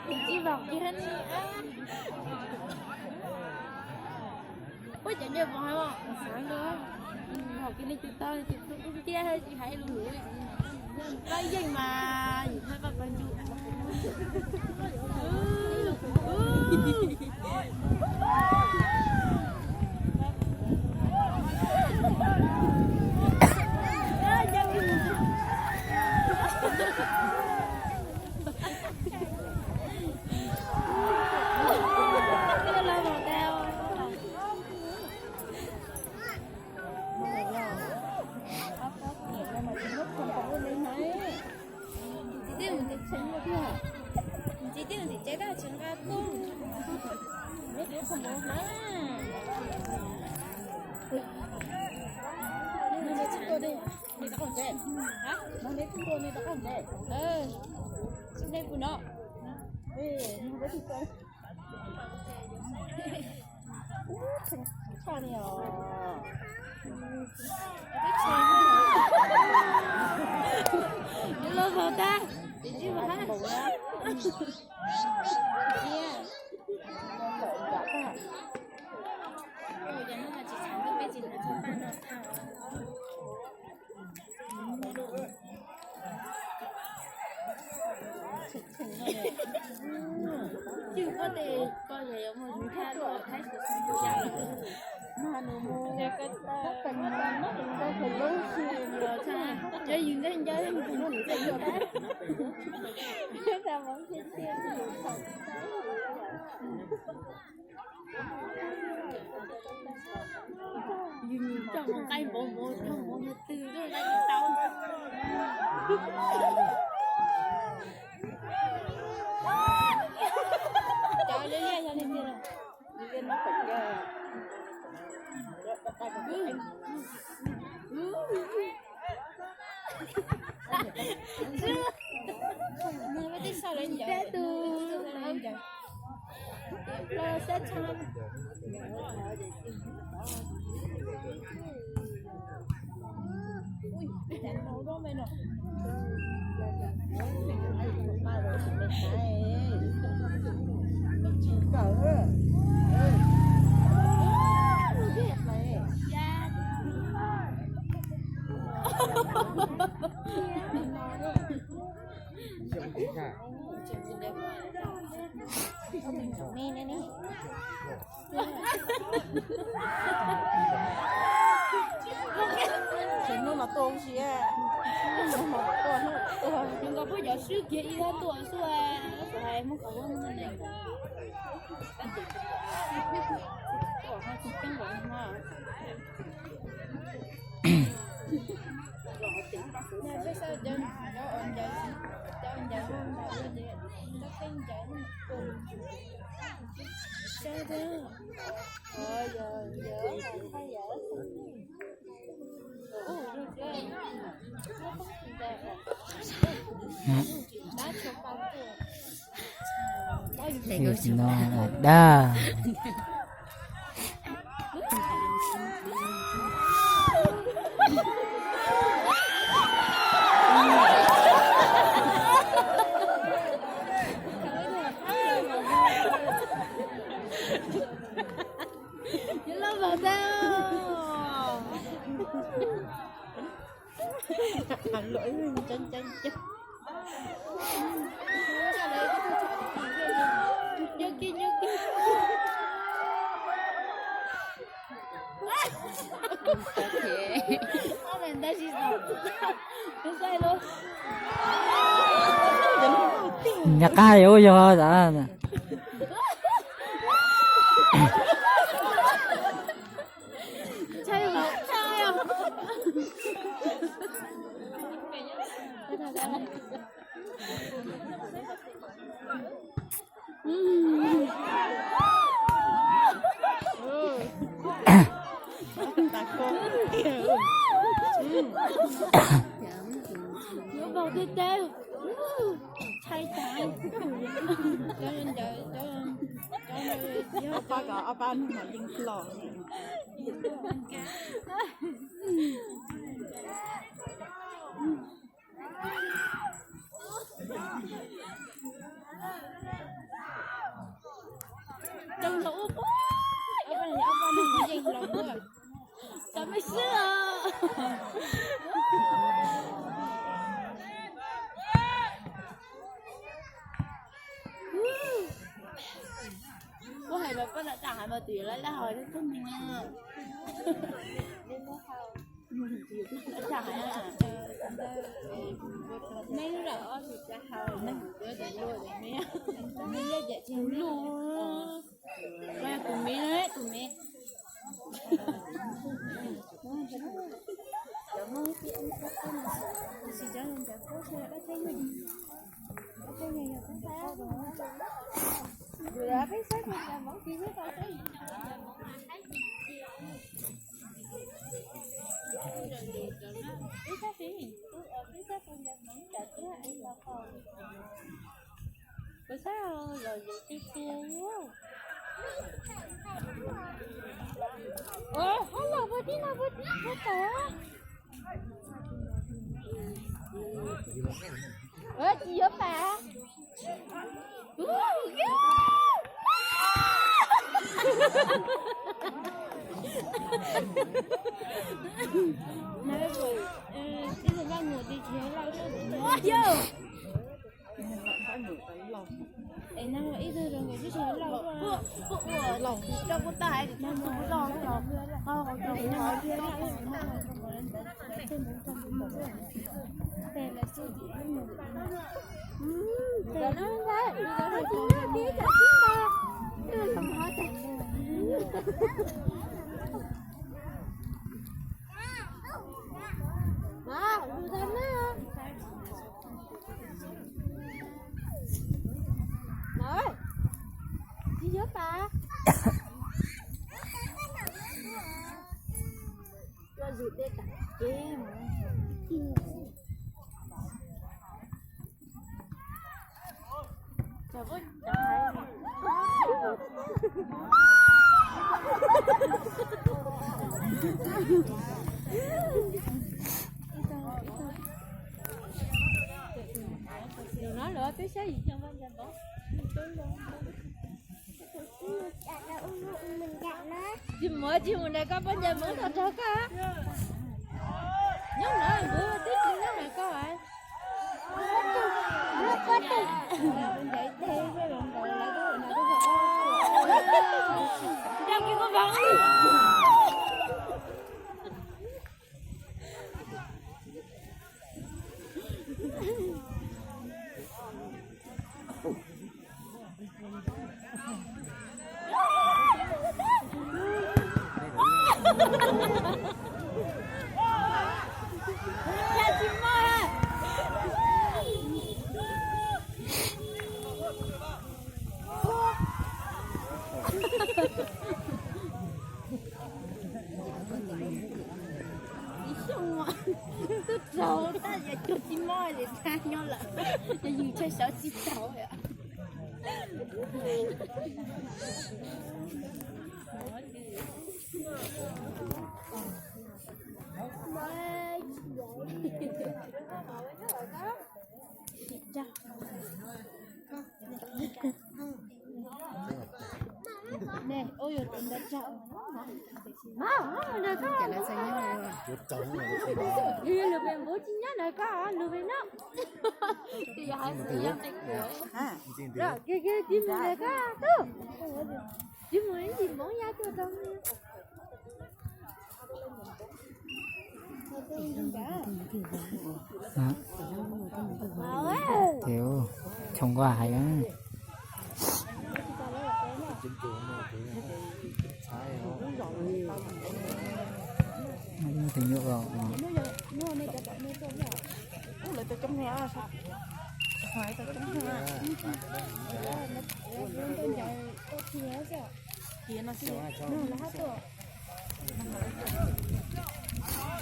Tsis vam kiag ni. Ua cas nyiaj vos hais os, xav ntua. Hom kiag li tus tau tus tub tiag tsis hais lus lus. Koj yeej mas yus thab koj pab ntsum. Los vauv tag, Yus nim coj mus nqaij npaum npaum npaum twg nqaij tau. Cov liab liab yog leej twg? Tsev hnub no tuaj ua si, hnub no tuaj, hnub no tuaj. Nws nkaus peb cov swb kiag ib thab tuaj xwb, hais muab kom muab neeg. Dag. Nyob qab yuav ua yog tas. Yuav npaum tej teb, ntshai tas. Ob pab kom ob pab nug mam yeej los. Kuv hais rau koj, lawv tau hais mas twb yuav lawv laj hais thiab koj mas. Lawv tau hais, neb lub lawm ob tug tsa hau, neb yuav tus luj, tus me, tus luj, tus me, tus me. Kuv saib los yus ti ti. Ua, hab los puag tib no puag tib puag tod. Ua, tsis yuav pam. Ua, yog. Es no ib tug zoo nkaus tib si lauj, lauj, lauj, kuv tau hais tias tus lauj, lauj, Tsis yuav pam. Tuaj zwm tej tam kev. Lwm no lawv peb saib yim caum poj ntxoog Hmoob. Tsis muaj, tsis mus nrog koj, poj ntxoog Hmoob tau nrog koj. Nyob no npus twb tsis nyob nrog koj. Ib xyoos twb raug tab sis cuag tsis mob li, txaj nyob lawm, yus tshaj sawv tsis tau. Ne, ua yus tus ntawd tsaug. Lwm pem npus tsis nyob ntawm koj, lwm pem no. Kiag kiag tsis mus ntawm koj tub. Tsis mus ib ntsis Hmoob ya tuaj tau. Ces txhoov nqa hais. Tus nyuj.